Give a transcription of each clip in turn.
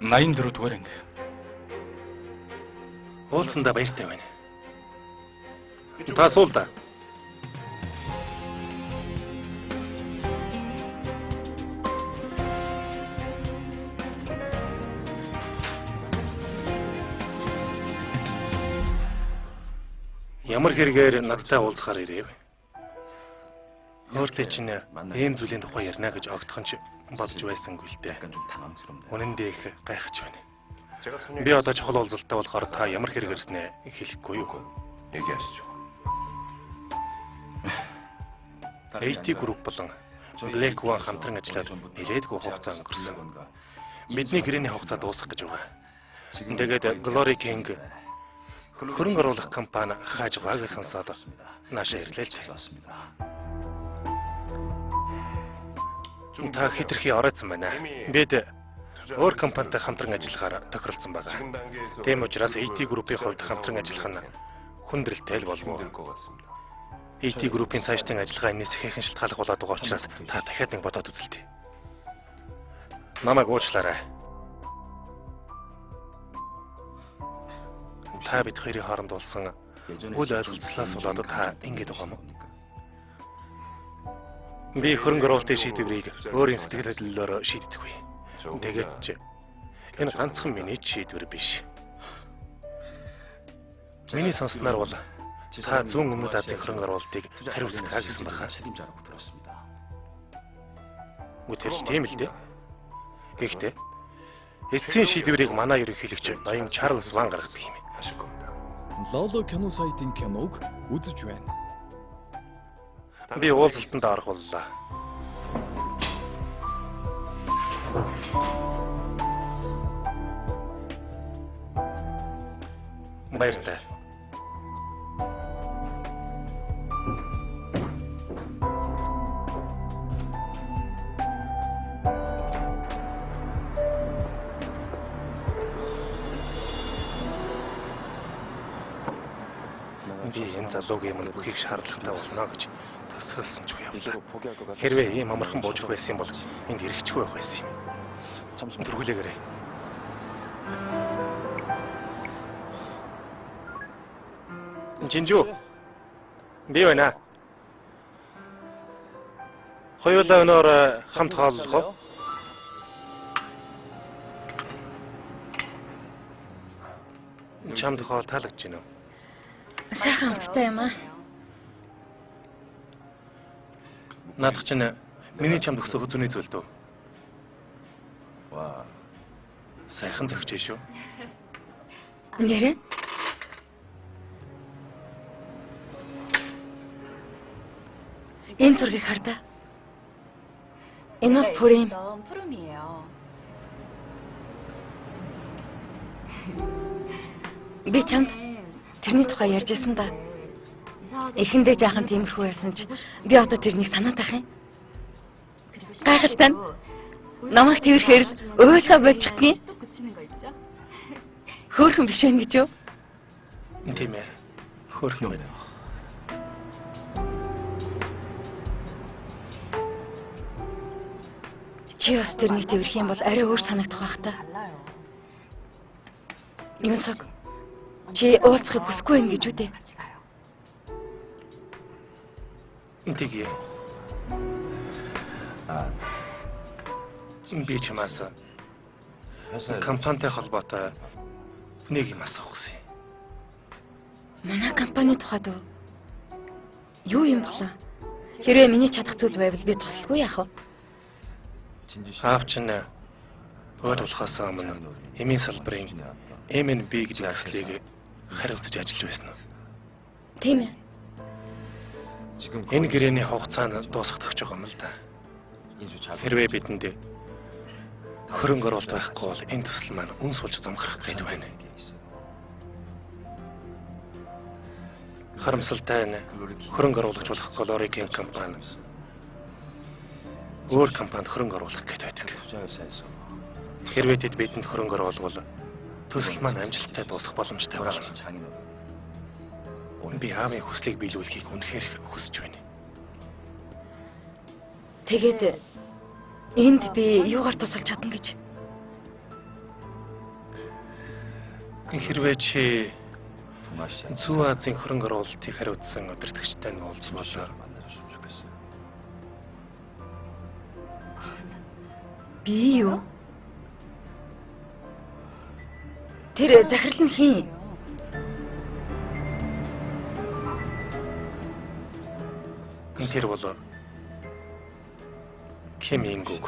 84 дугаар анги. Уулзсандаа баяртай байна. Та суул да. Ямар хэрэгээр надтай уулзахаар ирэв? Өөртөө чинь ийм зүйлийн тухай ярина гэж огтхон ч бодож байсангүй л дээ. Үнэндээ их гайхаж байна. Би одоо чухал уулзалттай болохоор та ямар хэрэг ирснээ хэлэхгүй юу? AT Group болон Black One хамтран ажиллаад нэлээдгүй хугацаа өнгөрсөн. Бидний гэрээний хугацаа дуусах гэж байгаа. Тэгээд Glory King хөрөнгө оруулах компани хааж байгааг сонсоод наашаа ирлээ л дээ. Та хитрхи оройтсан байна. Бид өөр компанитай хамтран ажиллахаар тохиролцсон байгаа. Тийм учраас AT Group-ийн хувьд хамтран ажиллах нь хүндрэлтэй л болов. AT Group-ийн цаашдын ажиллагаа энэс ихээхэн шалтгааллах болоод байгаа учраас та дахиад нэг бодоод үзэлтэй. Намайг уучлаарай. Та бид хоёрын хооронд болсон үл ойлголцлоос болоод та ингэж байгаа юм уу? Би хөрөнгө оруулалтын шийдвэрийг өөрийн сэтгэл хөдлөлөөр шийддэггүй. Тэгээд ч энэ ганцхан миний шийдвэр биш. Миний сонссноор бол та зүүн өмнөд Азийн хөрөнгө оруулалтыг хариуцдаг гэсэн баха. Үгүй тэр ч тийм л дээ. Гэхдээ эцсийн шийдвэрийг манай ерөнхийлөгч ноён Чарльз Ван гаргадаг юм. Лоло кино сайтын киног үзэж байна. Би уулзалтанд орох боллоо. Баяртай. Би энэ залуугийн өмнө бүхийг шаардлагатай болно гэж төсөөлсөн ч үгүй явлаа. Хэрвээ ийм амархан буужрах байсан юм бол энд ирэхчгүй байх байсан юм. Түргүүлээгээрэй. Жинжүү. Би байна. Хоёулаа өнөөр хамт хооллох уу? Чамд хоол таалагдж байна уу? Сайхан амттай юм аа. Наадах чинь миний чамд өгсөн хүзүүний зүйл дөө. Сайхан зөгчээ шүү. Нэрээ? Энэ зургийг хар даа. Энэ бол пүрэм. Би чамд тэрний тухай ярьж байсан да. Эхэндээ жаахан тиймэрхүү байсан ч би одоо тэрнийг санаад ах юм. Гайхалтай нь намайг тэрхээр уйлгаа болчихдгийн. Хөөрхөн биш вэ гэж юу? Тийм ээ. Хөөрхөн байна. Чи бас тэрнийг тэрх юм бол арай өөр санагдах байх та. Юнсог, чи уулзахыг хүсэхгүй юм гэж үү дээ? Тэгье. Би чамаас компанитай холбоотой нэг юм асуух гэсэн. Манай компани тухайд уу? Юу юм болоо? Хэрвээ миний чадах зүйл байвал би туслахгүй яах вэ? Аав чинь өөр болохоос өмнө эмийн салбарын MNB гэдэг төслийг хариуцаж ажиллаж байсан уу? Тийм ээ. Энэ гэрээний хугацаа нь дуусах гэж байгаа юм л да. Хэрвээ бидэнд хөрөнгө оруулалт байхгүй бол энэ төсөл маань үн суулж замхрах гээд байна. Харамсалтай нь хөрөнгө оруулагч болох Glory King компани өөр компанид хөрөнгө оруулах гээд байдаг. Хэрвээ тэд бидэнд хөрөнгө оруулвал төсөл маань амжилттай дуусах боломжтой болно. Би аавын хүслийг биелүүлэхийг үнэхээр хүсэж байна. Тэгээд энд би юугаар тусалж чадна гэж? Хэрвээ чи Зүүн Азийн хөрөнгө оруулалтыг хариуцсан удирдагчтай нь уулзвал би юу? Тэр захирал нь хэн? Тэр бол Ким Ингүг.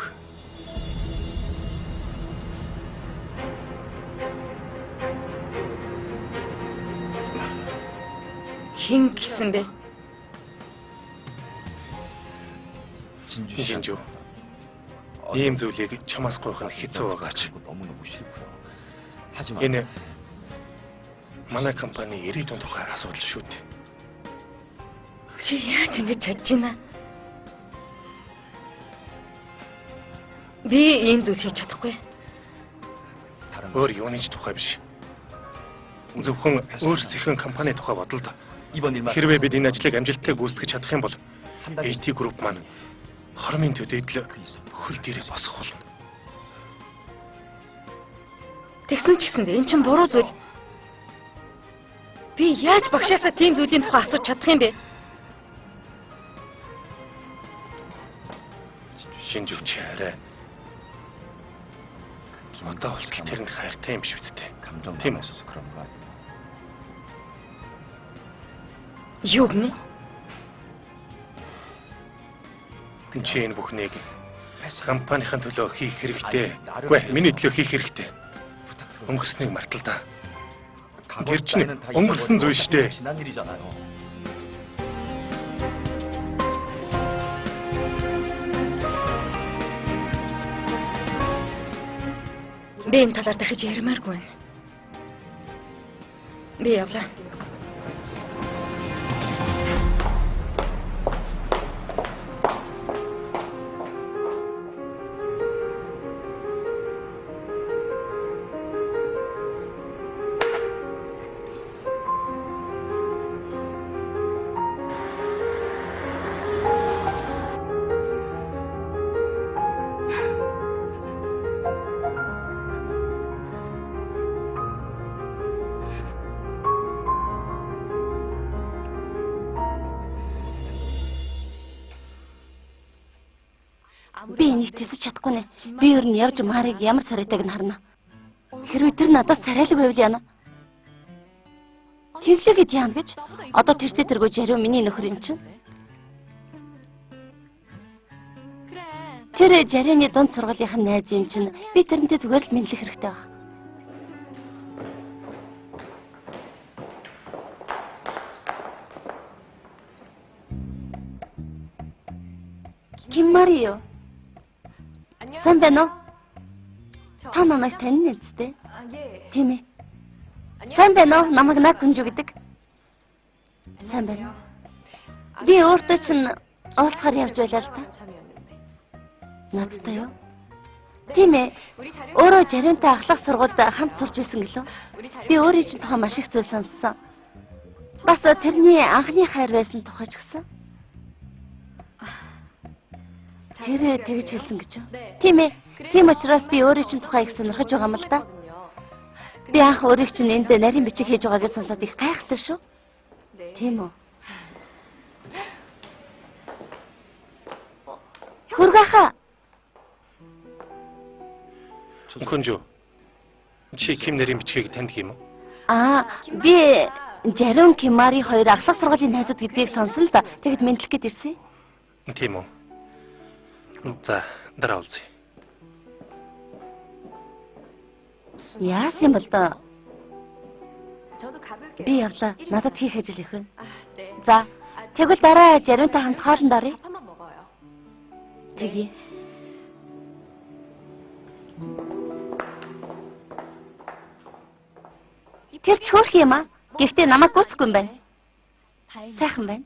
Хэн гэсэн бэ? Жинжүү. Ийм зүйлийг чамаас гуйх нь хэцүү байгаа ч. Энэ манай компани ирээдүйн тухай асуудал шүү дээ. Чи яаж ингэж чадж байна? Би ийм зүйл хийж чадахгүй. Өөр юуны ч тухай биш. Зөвхөн өөрсдийнхөө компани тухай бодол доо. Хэрвээ бид энэ ажлыг амжилттай гүйцэтгэж чадах юм бол AT Group маань хормын төдийд л хөл дээрээ босох болно. Тэгсэн ч гэсэн энэ чинь буруу зүйл. Би яаж багшаасаа тийм зүйлийн тухай асууж чадах юм бэ? Шинжүүч арай. Одоо болтол тэрэнд хайртай юм биш үсттэй. Тийм үү? Юу гэнэ? Чи энэ бүхнийг компанийн төлөө хийх хэрэгтэй. Үгүй, миний төлөө хийх хэрэгтэй. Өнгөрснийг мартал да. Тэр чинь өнгөрсөн зүйл шүү дээ. Би энэ талаар дахиж ярмааргүй байна. Би явлаа. Би энийг тэсэж чадахгүй нэ. Би ер нь явж Марыг ямар царайтайг нь харна. Хэрвээ тэр надад царайлаг байвал яана. Тэглээгээд яана гэж. Одоо тэртээ тэргүй жарив миний нөхөр юм чинь. Тэр жаривны дунд сургуулийнх нь найз юм чинь. Би тэрнтэй зүгээр л мэдлэх хэрэгтэй байх. Ким Мари юу? Сайн байна уу? Та намайг танина үстэй. Тийм ээ. Сайн байна уу? Намайг Накүнжүү гэдэг. Сайн байна уу? Би өөртөө чинь уулзахаар явж байлаа л та. Надтай юу? Тийм ээ. Өөрөө жаринтай ахлах сургуульд хамт сурч байсан гэлөө. Би өөрийн чинь тухай маш их зүйл сонссон. Бас тэрний анхны хайр байсан тухай ч гэсэн. Тэр тэгж хэлсэн гэж юу? Тийм ээ. Тийм учраас би өөрийн чинь тухай их сонирхож байгаа юм л да. Би анх өөрийг чинь энд нарийн бичиг хийж байгааг сонсоод их гайхсан шүү. Тийм үү? Хөргөөхөө. Күнжүү. Чи Ким нарийн бичгийг таньдаг юм уу? Аа, би Жарун Кимари хоёр ахлах сургуулийн найзууд гэдгийг сонсон л да. Тэгэд мэдлэх гээд ирсэн. Тийм үү? За, дараа уулзъя. Яасан юм бол доо? Би явлаа. Надад хийх ажил их байна. За, тэгвэл дараа Жарунтай хамт хоолнд оръё. Тэгье. Тэр ч хөөрхөн юм аа. Гэхдээ намайг гүйцэхгүй юм байна. Сайхан байна.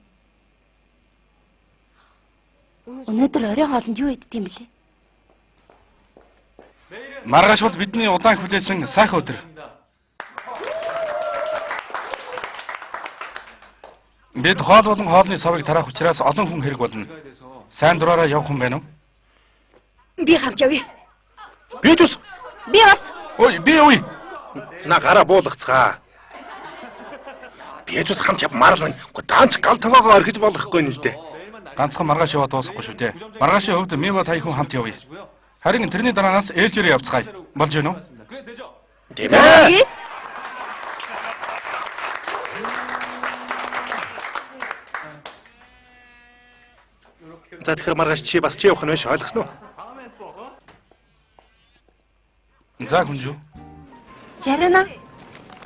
Өнөөдөр оройн хоолнд юу идэх юм бэлээ? Маргааш бол бидний удаан хүлээсэн сайхан өдөр. Бид хоол болон хоолны совыг тараах учраас олон хүн хэрэг болно. Сайн дураараа явах хүн байна уу? Би хамт явъя. Би ч ус. Би бас. Ой, би үе. На гараа буулгацгаа. Би ч бас хамт явмаар л байна. Гэхдээ даанч гал тогоогоо орхиж болохгүй нь л дээ. Ганцхан маргааш яваа дуусахгүй шүү дээ. Маргаашийн хувьд Мива таяхан хамт явъя. Харин тэрний дараанаас ээлжээрээ явцгаая. Болж гэнэ үү? Тийм ээ. За тэгэхээр маргааш чи бас чи явах нь биш ойлгосноо? За Күнжүү. Жарина.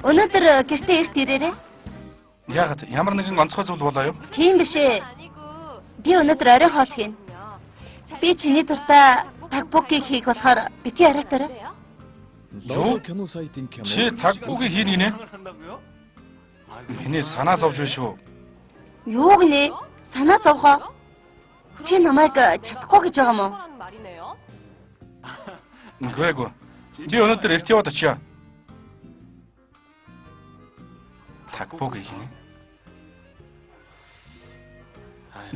Өнөөдөр гэртээ эрт ирээрэй. Яагаад ямар нэгэн онцгой зүйл болоо юу? Тийм биш ээ. Би өнөөдөр орой хоол хийнэ. Би чиний дуртай тагбуки хийх болохоор бити оройтоорой. Лоло кино сайтын киног Чи тагбуки хийнэ гинэ? Миний санаа зовж байна шүү. Юу гинэ? Санаа зовхоо. Чи намайг чадахгүй гэж байгаа юм уу? Үгүй ээ. Би өнөөдөр эрт яваад очие. Тагбуки хийнэ.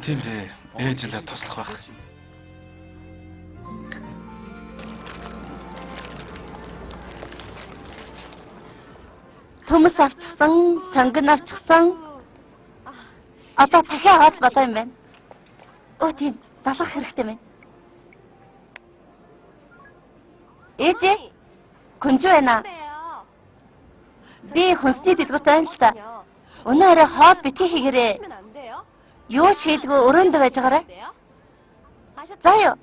Тийм дээ. Ээж л туслах байх. Төмөс авчихсан, сонгон авчихсан. Одоо дахиад аваад болоо юм байна. Өө тийм, залгах хэрэгтэй байна. Ээжээ, Күнжүү байна. Би хүнсний дэлгүүрт байна л та. Өнөө орой хоол битгий хийгээрэй. Юу ч хийлгүй өрөөндөө байж байгаарай. За юу.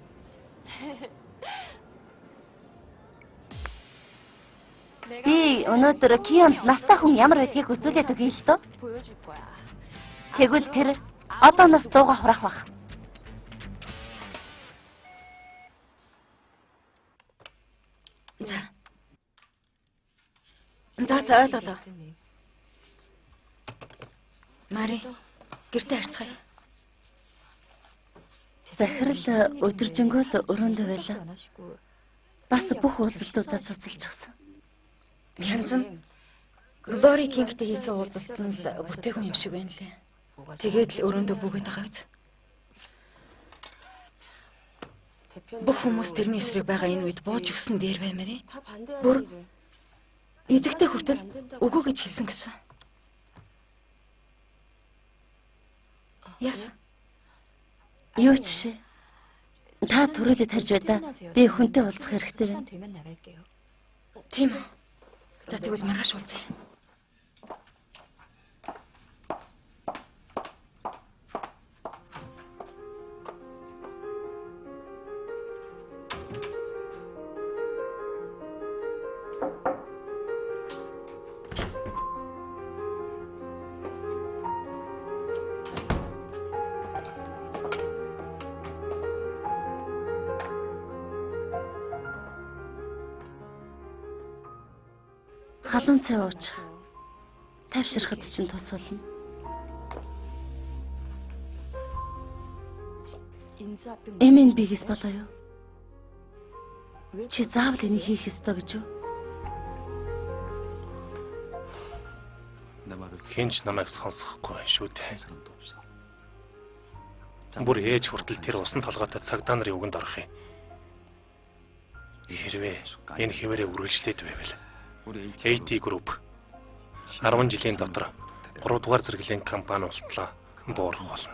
Би өнөөдөр Кионд настай хүн ямар байдгийг үзүүлээд өгье л дөө. Тэгвэл тэр одооноос дууга хураах байх. За. За за ойлголоо. Мари, гэртээ харьцгаая. Захирал өдөржингөө л өрөөндөө байлаа. Бас бүх уулзалтуудаа цуцалчихсан. Хянзан Лори Кингтэй хийсэн уулзалт нь л бүтээгүй юм шиг байна лээ. Тэгээд л өрөөндөө бүүгээд байгаа биз. Бүх хүмүүс тэрний эсрэг байгаа энэ үед бууж өгсөн дээр баймаар ээ. Бүр эдэгтэй хүртэл үгүй гэж хэлсэн гэсэн. Яасан? Юу ч шээ. Та түрүүлээ тарж байда. Би хүнтэй уулзах хэрэгтэй байна. Тийм үү? За тэгвэл маргааш уулзъя. Халуун цай уучих. Тайвширхад чинь тус болно. Эмэн бигээс болоо юу? Чи заавал энийг хийх ёстой гэж юу? Хэн ч намайг сонсохгүй байна шүү дээ. Бүр ээж хүртэл тэр усан толгойтой цагдаа нарын үгэнд орох юм. Хэрвээ энэ хэвээрээ үргэлжлээд байвал AT Group 10 жилийн дотор 3 дугаар зэрэглэлийн компани болтлоо буурах болно.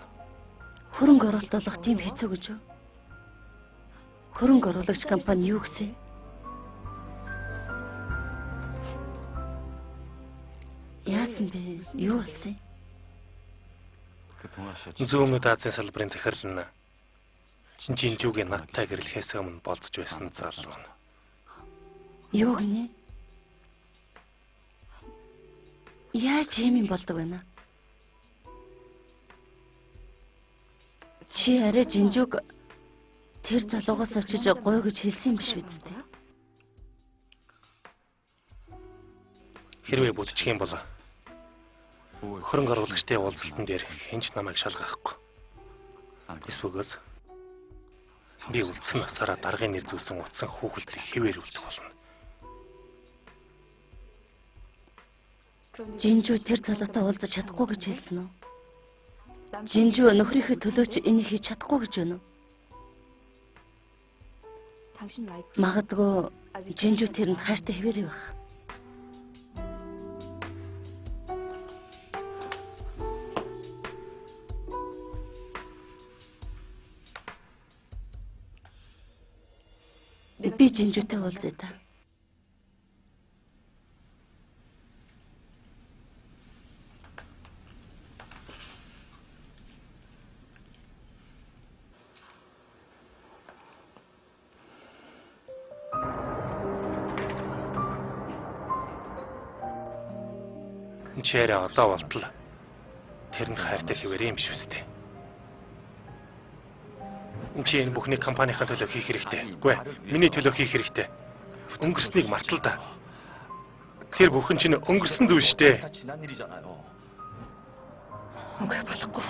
Хөрөнгө оруулалт олох тийм хэцүү гэж юу? Хөрөнгө оруулагч компани юу гэсэн? Яасан бэ? Юу болсон? Зүүн өмнөд Азийн салбарын захирал нь Жинжүүгийн надтай гэрлэхээс өмнө болцож байсан залуу нь. Юу гинэ? Яаж юм болдог байна? Чи арай Жинжүүг тэр залуугаас очиж гуй гэж хэлсэн юм биш үү? Хэрвээ бүтчих юм бол хөрөнгө оруулагчдын уулзалтан дээр хэн ч намайг шалгахгүй. Эсвэл би үлдсэн насаараа даргын нэр зүүсэн утсан хүүхэлдэл хэвээр үлдэх болно. Жинжүү тэр залуутай уулзаж чадахгүй гэж хэлсэн үү? Жинжүү нөхрийнхээ төлөө ч энийг хийж чадахгүй гэж байна уу? Магадгүй Жинжүү тэрэнд хайртай хэвээрээ байх. Би Жинжүүтэй уулзъя та. Чи арай одоо болтол тэрэнд хайртай хэвээрээ юм биш үстэй. Чи энэ бүхнийг компанийнхаа төлөө хийх хэрэгтэй. Үгүй ээ, миний төлөө хийх хэрэгтэй. Өнгөрснийг мартал да. Тэр бүхэн чинь өнгөрсөн зүйл шүү дээ. Үгүй болохгүй.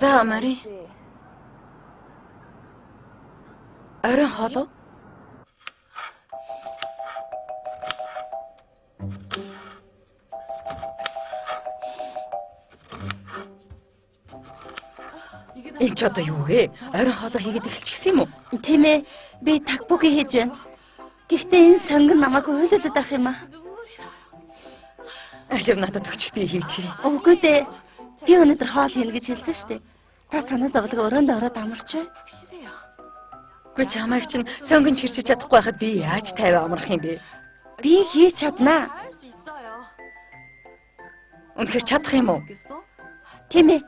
За Мари. Оройн хоол уу? Энэ ч одоо юу вэ? Оройн хоолоо хийгээд эхэлчихсэн юм уу? Тийм ээ. Би такбуки хийж байна. Гэхдээ энэ сонгон намайг хуйлаад байх юм аа. Алив надад өгч би хийчихье. Үгүй дээ. Би өнөөдөр хоол хийнэ гэж хэлсэн шүү дээ. Та санаа зовлог өрөөндөө ороод амарч бай. Үгүй чамайг чинь сонгон чирчиж чадахгүй байхад би яаж тайван амрах юм бэ? Би хийж чаднаа. Үнэхээр чадах юм уу? Тийм ээ.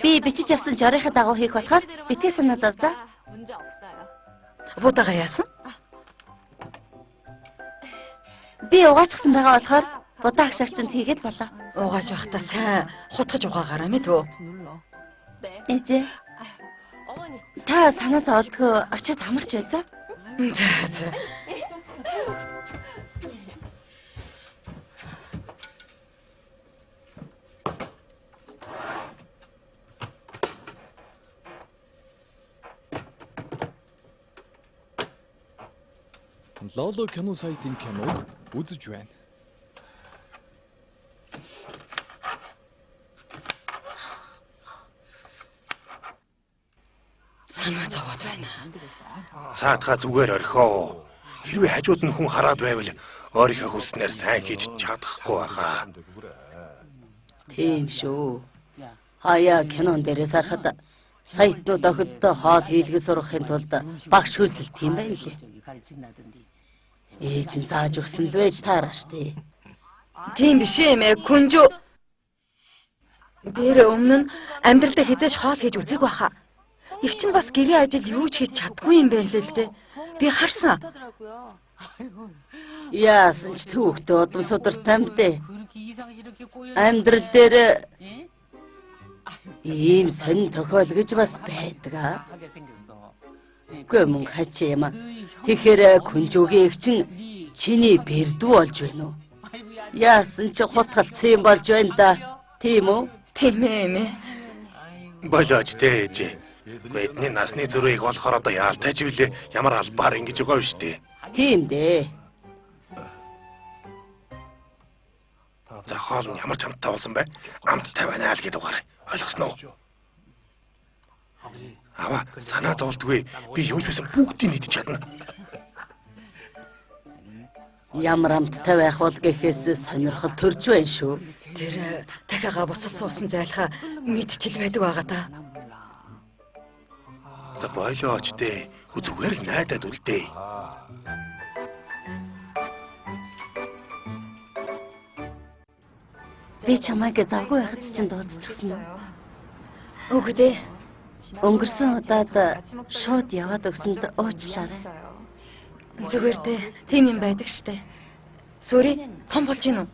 Би бичиж явсан жорынхаа дагуу хийх болохоор битгий санаа зов за. Будаага яасан? Би угаачихсан байгаа болохоор будаа агшаагчинд хийгээд болоо. Угааж байхдаа сайн хутгаж угаагаарай мэдвүү? Ээжээ. Та санаа зовлтгоо очиад амарч бай за. За за. Лоло кино сайтын киног үзэж байна. Санаа зовоод байна. Цаатгаа зүгээр орхио. Хэрвээ хажууд нь хүн хараад байвал өөрийнхөө хүснээр сайн хийж чадахгүй байхаа. Тийм шүү. Хаяа кинон дээрээс харахад саятнууд охидтой хоол хийлгэж сурахын тулд багш хөлсөлт юм байна лээ. Ээж нь зааж өгсөн л байж таараа штэ. Тийм биш ээ мэ Күнжүү. Тэр өмнө нь амьдралдаа хэзээ ч хоол хийж үзег байхаа. Их чинь бас гэрийн ажил юу ч хийж чадгүй юм байна л дээ. Би харсан. Яасан ч түүхтэй удам судартай юм дээ. Амьдрал дээр ийм сонь тохиол гэж бас байдаг аа. Үгүй мөн хачи юм аа. Тэгэхээр Күнжүүгийн эгч чинь чиний бэрдүү болж байна уу? Яасан ч хутгалцсан юм болж байна да. Тийм үү? Тийм ээ мэ. Болооч дээ ээжээ. Бидний насны зөрүүг болохоор одоо яалтайч билээ ямар албаар ингэж байгаа юм шүү дээ. Тийм дээ. За хоол нь ямар ч амттай болсон бай. Амттай байна л гэдэг угаарай. Ойлгосноо уу? Аваа санаа зовлтгүй. Би юу ч байсан бүгдийг нийтж чадна. Ямар амттай байх бол гэхээс сонирхол төрж байна шүү. Тэр дахиагаа бусад суусан зайлхаа мэдчил байдаг байгаа та. За болооч дээ. Зүгээр л найдаад үлдээ. Би чамайг завгүй байхад чинь дуудчихсан уу? Үгүй дээ. Өнгөрсөн удаад шууд яваад өгсөнд уучлаарай. Зүгээр дээ. Тийм юм байдаг штэ. Сүри том болж гин үү?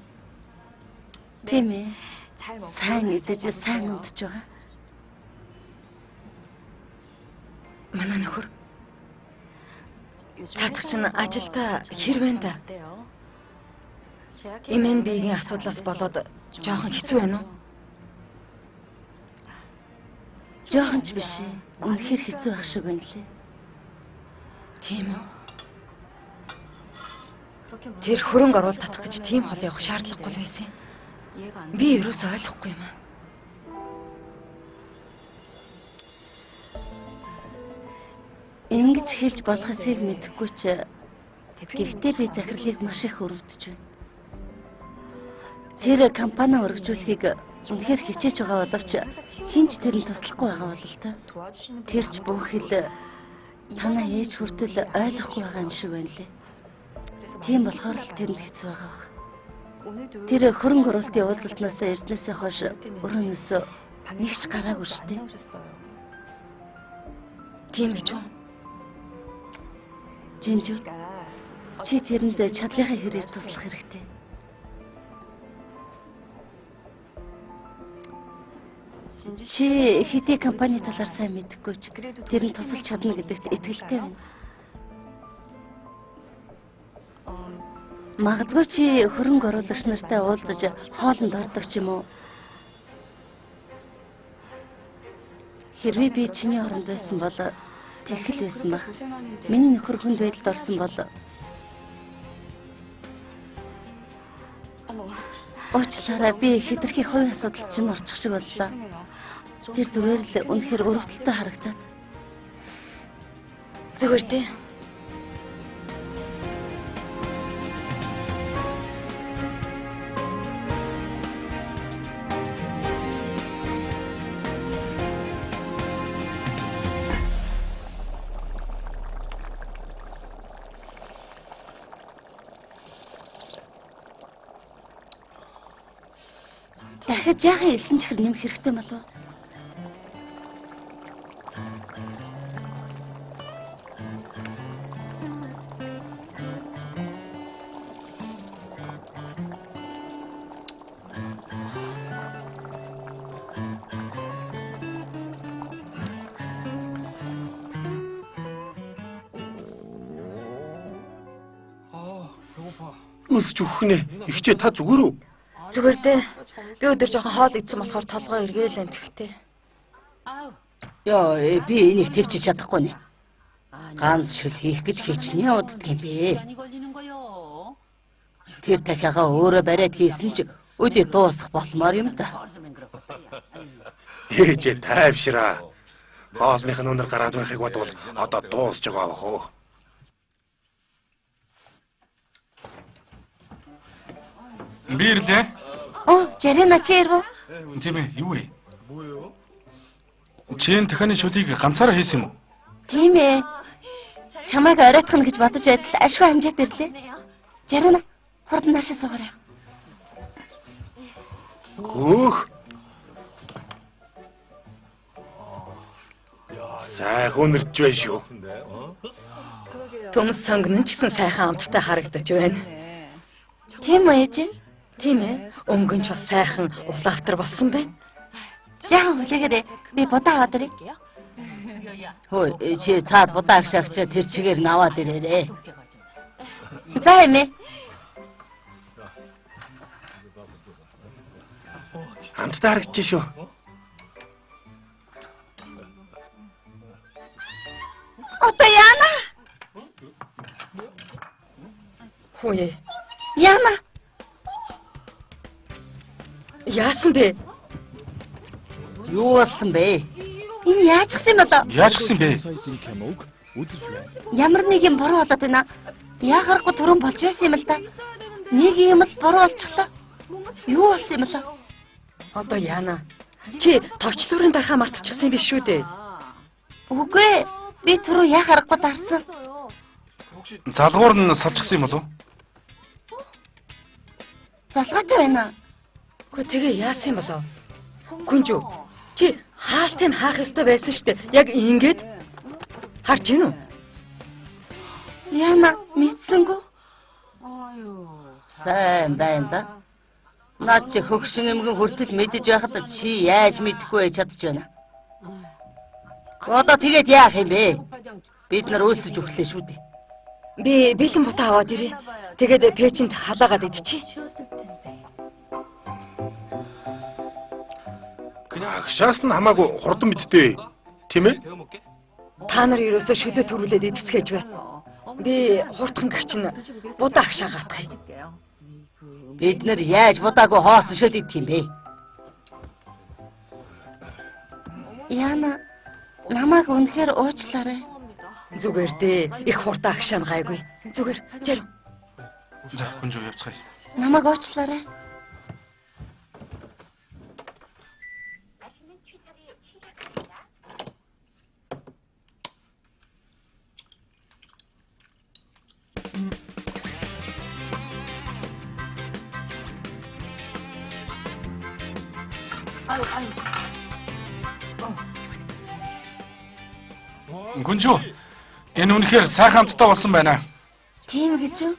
Тийм ээ. Сайн идэж сайн унтж байгаа. Манай нөхөр. Таадах чинь ажилдаа хэр байна да? MNB-ийн асуудлаас болоод жоохон хэцүү байна уу? Жоохон ч биш ээ. Үнэхээр хэцүү ах шиг байна лээ. Тийм үү? Тэр хөрөнгө оруулалт татах гэж тийм хол явах шаардлагагүй л байсан юм. Би ерөөсөө ойлгохгүй юм аа. Ингэж хэлж болохыг мэдэхгүй ч гэхдээ би захирлыг маш их өрөвдөж байна. Тэр компани өргөжүүлэхийг үнэхээр хичээж байгаа боловч хэн ч тэрэнд туслахгүй байгаа бололтой. Тэр ч бүх хэл танаа ээж хүртэл ойлгохгүй байгаа юм шиг байна лээ. Тийм болохоор л тэрэнд хэцүү байгаа баг. Тэр хөрөнгө оруулалтын уулзалтнаас ирднээсээ хойш өрөөнөөс нэг ч гараагүй шүү дээ. Тийм гэж үү? Жинжүү, чи тэрэнд чадлынхаа хэрээр туслах хэрэгтэй. Чи хэдий компани талаар сайн мэдэхгүй ч тэрэнд тусалж чадна гэдэгт итгэлтэй байна. Магадгүй чи хөрөнгө оруулагч нартай уулзаж хоолнд ордог ч юм уу. Хэрвээ би чиний оронд байсан бол тэгхэл байсан байх. Миний нөхөр хүнд байдалд орсон бол уучлаарай, би хэтэрхий хувийн асуудал чинь орчих шиг боллоо. Тэр зүгээр л үнэхээр өрөвдөлтөй харагдаад. Зүгээр дээ. Дахиж яахан элсэн чихэр нэмэх хэрэгтэй болов? Өсч өгөх нэ. Ихчээ та зүгээр үү? Зүгээр дээ. Би өдөр жоохон хоол идсэн болохоор толгой эргээл энэ тэгтээ. Йоо, би энийг тэвчиж чадахгүй нэ. Ганц шил хийх гэж хичнээн уддаг юм бэ. Тэр дахиагаа өөрөө бариад хийсэн ч өдөө дуусах болмоор юм да. Ээжээ тайвшраа. Хоолных нь өнөр гараад байхыг бодвол одоо дуусч байгаа бах уу. Би ирлээ. Оо, Жарина чи ирв үү? Тийм ээ, юу вэ? Чи энэ дахианы шүлийг ганцаараа хийсэн юм уу? Тийм ээ. Чамайг оройтох нь гэж бодож байтал ашгүй амжаад ирлээ. Жарина, хурдан наашаа суугаарай. Хөөх. Сайхан үнэрч байна шүү. Төмс сонгон ч гэсэн сайхан амттай харагдаж байна. Тийм үү ээж? Тийм ээ. Өнгөн ч бас сайхан улаавтар болсон байна. Яахан хүлээгээрэй. Би будаа аваад ирье. Хөөе, чи цаад будаа агшаагчаа тэр чигээр нь аваад ирээрэй. За эмээ. Амттай харагдчих шүү. Одоо яана? Хөөе. Яана? Яасан бэ? Юу болсон бэ? Энэ яаж гсэн юм одоо? Яаж гсэн бэ? Сайтын киног үзэж байна. Ямар нэг юм буруу болоод байна. Яа харахгүй түрүүн болж байсан юм л да. Нэг юм л буруу болчихлоо. Юу болсон юм бэ? Одоо яана? Чи товчлуурын дархаа мартчихсан юм биш үү дээ? Үгүй ээ. Би түрүү яа харахгүй дарсан. Залгуур нь салчихсан юм болов уу? Залгаатай байна. Үгүй тэгээ яасан юм болов? Гүнжүү. Чи хаалтыг хаах ёстой байсан шүү дээ. Яг ингээд харж гин үү? Яна мэдсэнгүү. Сайн байна да. Наад чи хөгшин эмгэн хүртэл мэдэж байхад чи яаж мэдэхгүй байж чадж байна? Одоо тэгээд яах юм бэ? Бид нар өлсөж өглөө шүү дээ. Би бэлэн бутаа аваад ирье. Тэгээд пэчэнд халаагаад идчихье. Агшаас нь хамаагүй хурдан мэдтэй. Тийм ээ? Та нар ерөөсөө шөлөө төрүүлээд идцгээж бай. Би хурдхан гэх чинь будаа агшаа гатгая. Бид нар яаж будаагүй хоосон шөл идэх юм бэ? Яна намайг үнэхээр уучлаарай. Зүгээр дээ. Их хурдан агшаа нь гайгүй. Зүгээр. Жарив. За, гүнжүү явцгаая. Намайг уучлаарай. Гүнжүү. Энэ үнэхээр сайхан амттай болсон байна. Тийм гэж үү?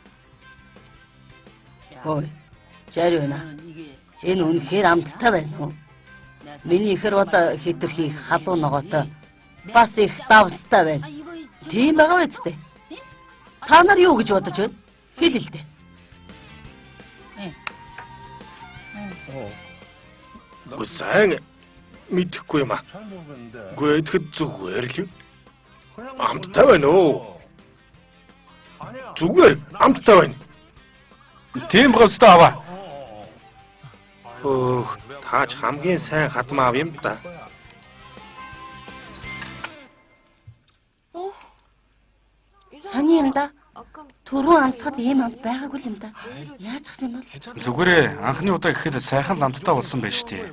Ой. Жарь байна. Энэ үнэхээр амттай байна уу? Миний ихэр бол хэтэрхий халуун ногоотой. Бас их давстай байна. Тийм байгаа биз дээ. Та нар юу гэж бодож байна? Хэл л дээ. Үгүй сайн мэдэхгүй юм аа. Үгүй идэхэд зүгээр л юм. Амттай байна уу? Зүгээр амттай байна. Тийм говцтой аваа. Хөөх, таач хамгийн сайн хадмаа ав юм да. Сони юм да. Түрүүн амтахад ийм амт байгаагүй юм да. Яаж гэх юм бол? Зүгээрээ анхны удаа гэхэд сайхан л амттай болсон байж тээ.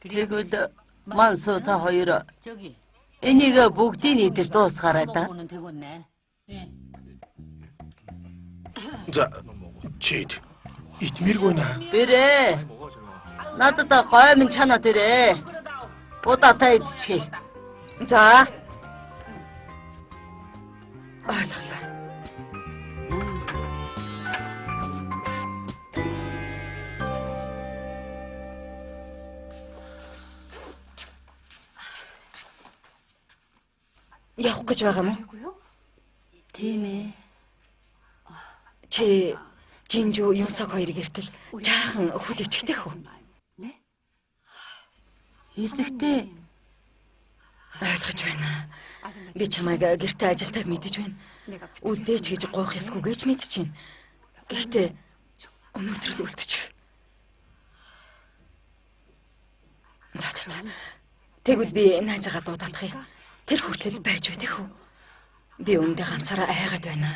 Тэгвэл Мансуу та хоёр энийг бүгдийг идэж дуусгаарай да. За, чид. Итмэргүй наа. Бэрээ. Надад гой минь чанаа дээрээ. Удаа та идчихье. За. Ойлголоо. Явах гэж байгаа юм уу? Тийм ээ. Чи Жинжүү Юнсог хоёрыг эртэл жаахан хүлээчихдэх үү? Эзэгтэй ойлгож байна. Би чамайг гэрте ажилтайг мэдэж байна. Үлдээч гэж гуйх ёсгүй гэж мэдэж байна. Гэхдээ өнөөдөр л үлдчих. За. Тэгвэл би найзаагаа дуудах юм. Тэр хүртэл байж байдаг үү? Би өндөө ганцаараа айгаад байна.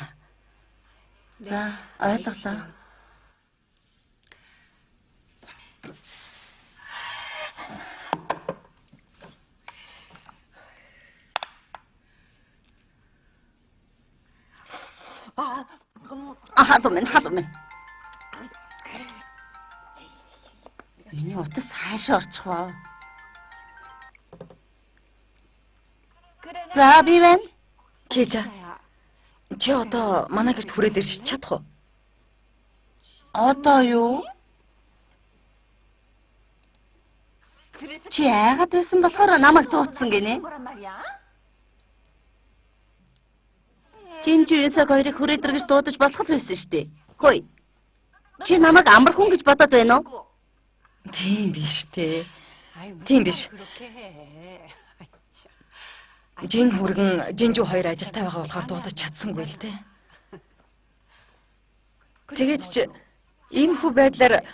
За, ойлголоо. Халуун минь, халуун минь. Миний утас хаашаа орчих вэ? За, би байна. Кижа. Чи одоо манай гэрт хүрээд ирж чадах уу? Одоо юу? Чи айгаад байсан болохоор намайг дуудсан гинэ. Жинжүү Юнсог хоёрыг хүрээд ир гэж дуудаж болох л байсан шүү дээ. Хөөе. Чи намайг амар хүн гэж бодоод байна уу? Тийм биш үү? Тийм биш. Жин хүргэн Жинжүү хоёр ажилтай байгаа болохоор дуудаж чадсангүй л дээ. Тэгээд чи ийм хүү байдлаар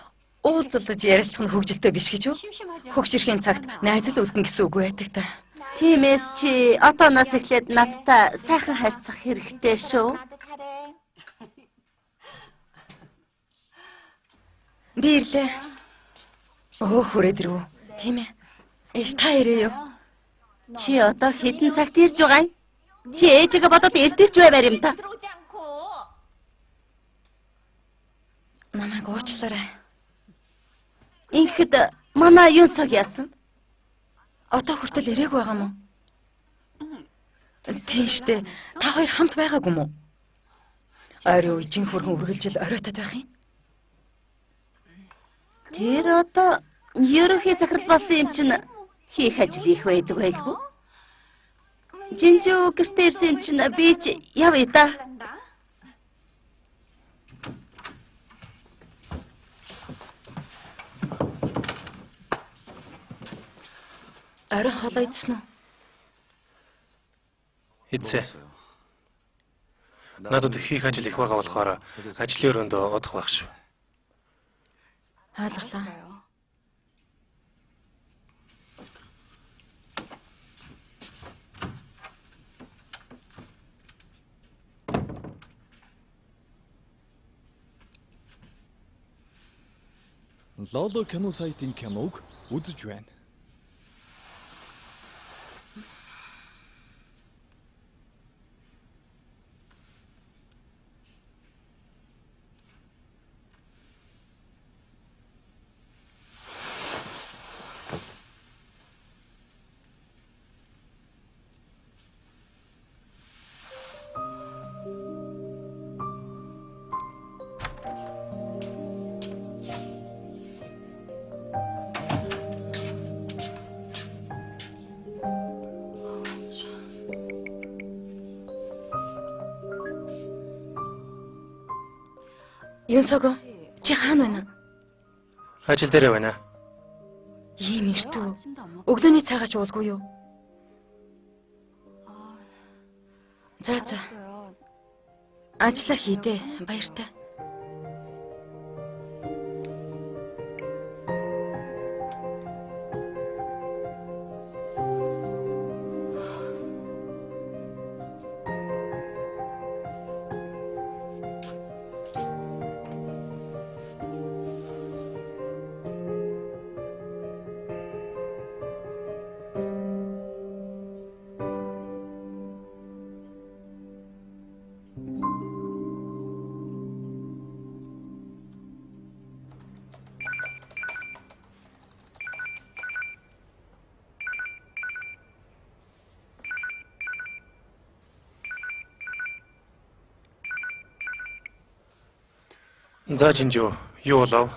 уулзалдаж ярилцах нь хөгжилтэй биш гэж үү? Хөгжирхийн цагт найзал үлдэн гэсэн үг байдаг та. Тиймээс чи одооноос эхлээд надтай сайхан харьцах хэрэгтэй шүү. Би ирлээ. Өө хүрээд ирв. Тийм ээ. Ээж та ирээ юу? Чи одоо хэдэн цагт ирж байгаа юм? Чи ээжигээ бодоод эрдэрч баймаар юм та. Намайг уучлаарай. Ингэхэд манай Юнсог яасан? Одоо хүртэл ирээгүй байгаа юм уу? Тийм штэ. Та хоёр хамт байгаагүй юм уу? Ойрын үе жин хүргэн үргэлжил оройтод байх юм. Тэр одоо ерөнхий захирал болсон юм чинь хийх ажил их байдаг байлгүй. Жинжүү гэртээ ирсэн юм чинь би ч явъя да. Оройн хоолоо идсэн үү? Идсэн. Надад хийх ажил их байгаа болохоор ажлын өрөөнд одох байх шүү. Ойлголоо. Лоло кино сайтын киног үзэж байна. Юнсого, чи хаана байна? Ажил дээр байна. Ийм эртүү. Өглөөний цайгаач уулгүй юу? За за. Ажлаа хийдэ. Баяртай. За Чинжүү, юу болов?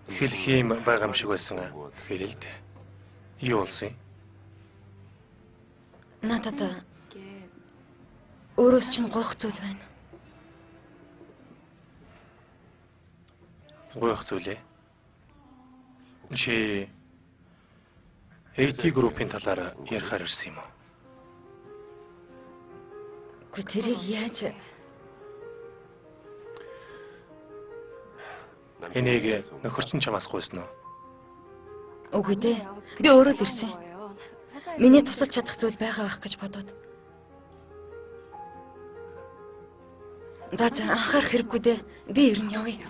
Хэлэх юм байгаа юм шиг байсан. Хэлээ л дээ. Юу болсон юм? Надад өөрөөс чинь гуйх зүйл байна. Гуйх зүйлээ. Чи AT группийн талаар ярихаар ирсэн юм уу? Үгүй тэрийг яаж Энийг нөхөр чинь чамаас гуйсан уу? Үгүй дээ. Би өөрөө л ирсэн. Миний тусалж чадах зүйл байгаа байх гэж бодоод. За за анхаарах хэрэггүй дээ. Би ер нь явъя.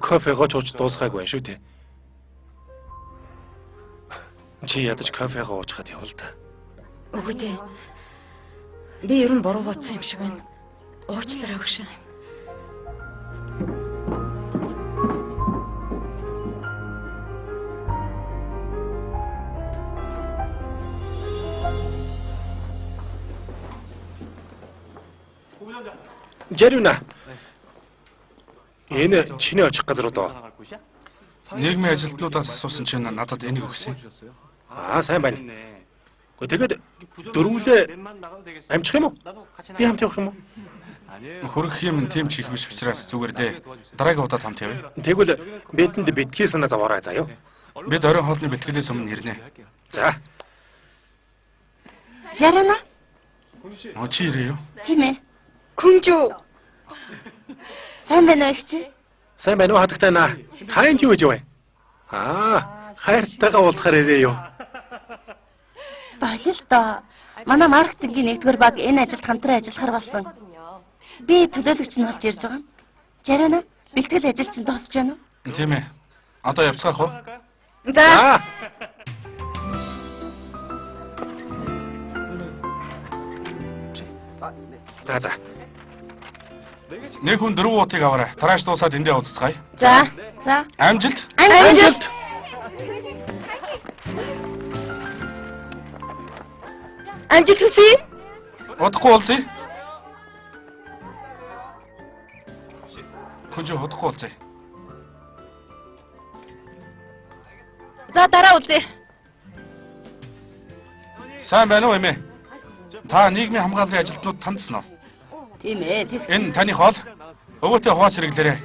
Кофегоо ч ууж дуусгаагүй шүү дээ. Чи ядаж кофегоо уучхад явал та. Үгүй дээ. Би ер нь буруу бодсон юм шиг байна. Уучлаарай өгшөө. Жарюна. Энэ чиний очих газар уу? Нийгмийн ажилтнуудаас асуусан чинь надад энийг өгсөн. Аа, сайн байна. Гэхдээ тэгээд дөрвөлээ амжих юм уу? Би хамт явах юм уу? Хөргөх юм тийм ч их биш учраас зүгээр дээ. Дараагийн удаад хамт явъя. Тэгвэл бидэнд бэлтгэл санаа зовоорой заяа. Бид оройн хоолны бэлтгэлээс өмнө ирнэ. За. Жарана? Чи ирээ юу? Тийм ээ. Күнжүү. Сайн байна уу их чи? Сайн байна уу хатагтай наа. Та энд юу гэж вэ? Аа, хайртайгаа уулзахаар ирээ юу? Болил доо. Манай маркетингийн нэгдүгээр баг энэ ажилд хамтран ажиллахаар болсон. Би төлөөлөгч нь болж ирж байгаа юм. Жарана, бэлтгэл ажил чинь дуусч байна уу? Тийм ээ. Одоо явцгаах уу? За. За за. Нэг хүн 4 уутыг аваарай. Тарааш дуусаад эндээ уулзцгаая. За. За. Амжилт. Амжилт. Амжилт хүсье. Удахгүй уулзъя. Күнжүү удахгүй уулзъя. За дараа уулзъя. Сайн байна уу эмээ? Та нийгмийн хамгааллын ажилтнууд тандсан уу? Тийм ээ. Тэг. Энэ таны хоол. Өвөөтэй хувааж хэрэглээрэй.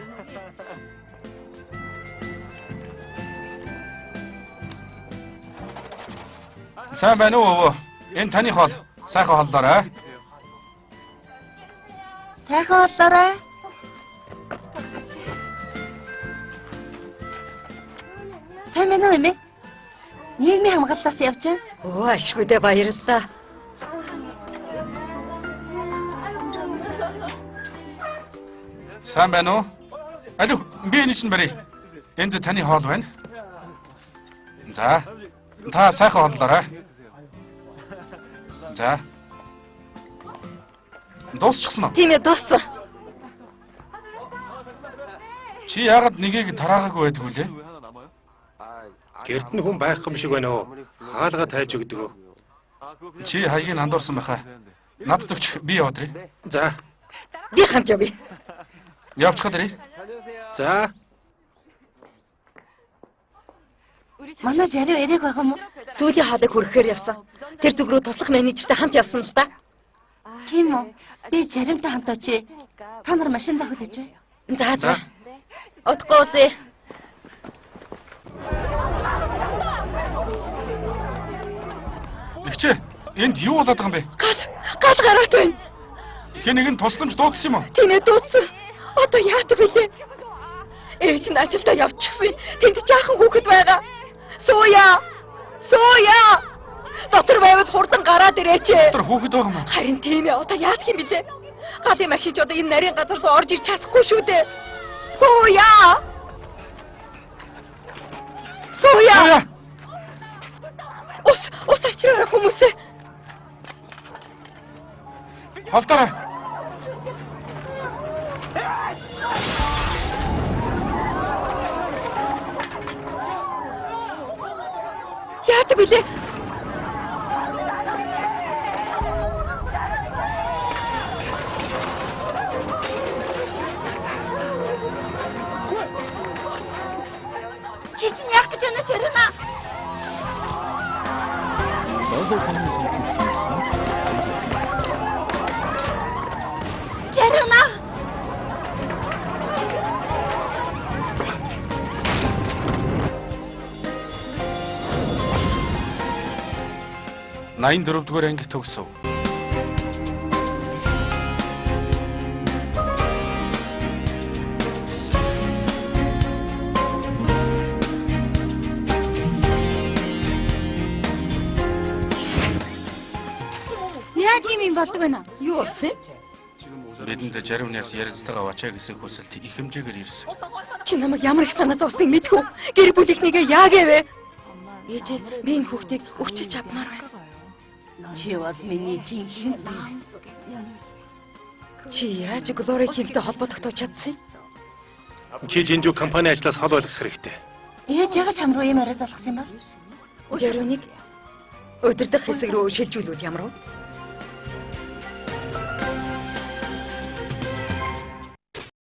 Сайн байна уу өвөө? Энэ таны хоол. Сайхан хооллоорой. Сайхан хооллоорой. Сайн байна уу эмээ? Нийгмийн хамгааллаас явж байна. Өө ашгүй дээ баярлалаа. Сайн байна уу? Алив, би энэ чинь барь. Энд таны хоол байна. За. Та сайхан хооллоорой. За. Дуусчихсан уу? Тийм ээ, дууссан. Чи яагаад нэгийг тараагаагүй байдаг вүлээ? Гэрт нь хүн байхгүй юм шиг байна уу? Хаалга тайж өгдөг. Чи хаягийг андуурсан байхаа. Надад өгч би яваад ирье. За. Би хамт явъя. Явчихад ирье. За. Манай жарив эрээг байгаа юм уу? Сүүлийн хоолыг хүргэхээр явсан. Тэр зүг рүү туслах менежертэй хамт явсан л да. Тийм үү? Би жаримтай хамт очие. Та нар машиндаа хүлээж бай. За за. Удахгүй үзье. Эгчээ, энд юу болоод байгаа юм бэ? Гал гараад байна. Хэн нэгэн тусламж дуудсан юм уу? Тинэ дуудсан. Одоо яадаг вүлээ? Ээж нь ажилдаа явчихсан. Тэнд жаахан хүүхэд байгаа. Сууя. Сууя. Дотор байвал хурдан гараад ирээч. Дотор хүүхэд байгаа юм уу? Харин тийм ээ. Одоо яадаг юм бэлээ? Галын машин ч одоо энэ нарийн газар руу орж ирч чадахгүй шүү дээ. Сууя. Сууя. Ус авчраарай хүмүүсээ. Холдоорой. Яадаг вүлээ? Чи чинь яах гэж байна Сэрүнэ? Лоло кино сайтыг сонгосонд баярлалаа. Жарина! Наян дөрөвдүгээр анги төгсөв. Яаж юм болдог байна? Юу болсон? Бидэнд жаривнаас ярилцлага аваачаа гэсэн хүсэлт их хэмжээгээр ирсэн. Чи намайг ямар их санаа зовсныг мэдэх үү? Гэр бүлийнхнийгээ яагээвэ? Ээж, би энэ хүүхдийг өчөж авмаар байна. Чи бол миний жинхэнэ бие. Чи яаж Глори Кимтэй холбоо тогтоож чадсан юм? Чи Жинжүү компани ажлаас хол болгох хэрэгтэй. Ээж яг чам руу ийм яриа залгасан юм ба? Жаривныг удирдах хэсэг рүү шилжүүлвэл ямар вэ?